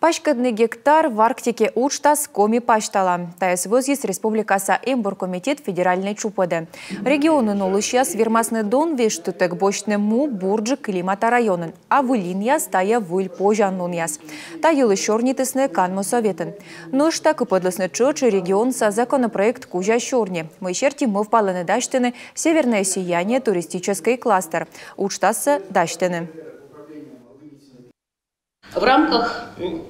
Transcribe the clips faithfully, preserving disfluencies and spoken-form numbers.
Паськӧдны гектар в Арктике уджтас Коми пасьтала. Тайӧс вӧзйис республикаса эмбур комитет федеральнӧй чупӧдӧ. Регионын олысьяс вермасны дон вештытӧг босьтны му бурджык климата районын. А выль инъяс — тайӧ выль позянлунъяс. Та йылысь сёрнитісны канму сӧветын. Нӧшта кыпӧдлісны тшӧтш регионса законопроект кузя сёрни, мый серти мӧвпалӧны дасьтыны «Северное сияние» туристическӧй кластер. Уджтассӧ дасьтӧны. В рамках м,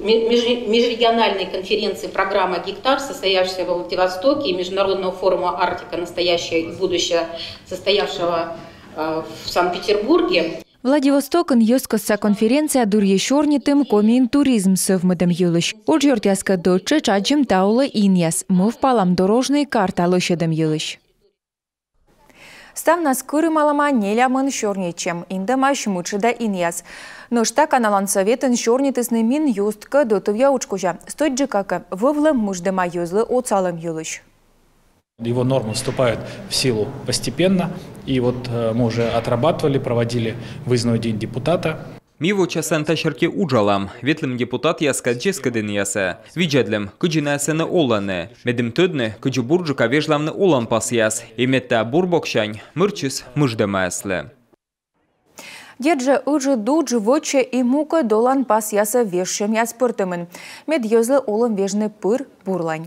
ме- межре- межрегиональной конференции «Программа Гектар», состоявшейся во Владивостоке, и Международного форума «Арктика. Настоящее и будущее», состоявшегося э, в Санкт-Петербурге. Владивостокын йӧзкостса конференция дырйи сёрнитім Комиын туризм сӧвмӧдӧм йылысь. Уджъёртъяскӧд ӧтчыд аддзим та улӧ инъяс, мӧвпалам дорожнӧй карта лӧсьӧдӧм йылысь. Ставнас кырымалӧма нелямын сёрнитчӧм, индӧмаӧсь мытшӧда инъяс. Нӧшта Каналан сӧветын сёрнитісны Минюсткӧд ӧтувъя удж кузя. Стӧчджыка кӧ, вӧвлӧм мыждӧма йӧзлы отсалӧм йылысь. Его нормы вступают в силу постепенно, и вот э, мы уже отрабатывали, проводили выездной день депутата. Ми вочасӧн та серти уджалам, ветлім депутатъяскӧд дзескыдінъясӧ, видзӧдлім, кыдзи найӧ сэні олӧны, медым тӧдны, кыдзи бурджыка вежлавны оланпасъяс, и мед та бур боксянь мырдчис мыждӧмаяслы. Дерт жӧ, ыджыд удж вӧчӧ и мукӧд оланпасъясӧ вежсьӧмъяс пӧртӧмын. Мед йӧзлы олӧм вежны пыр бурлань.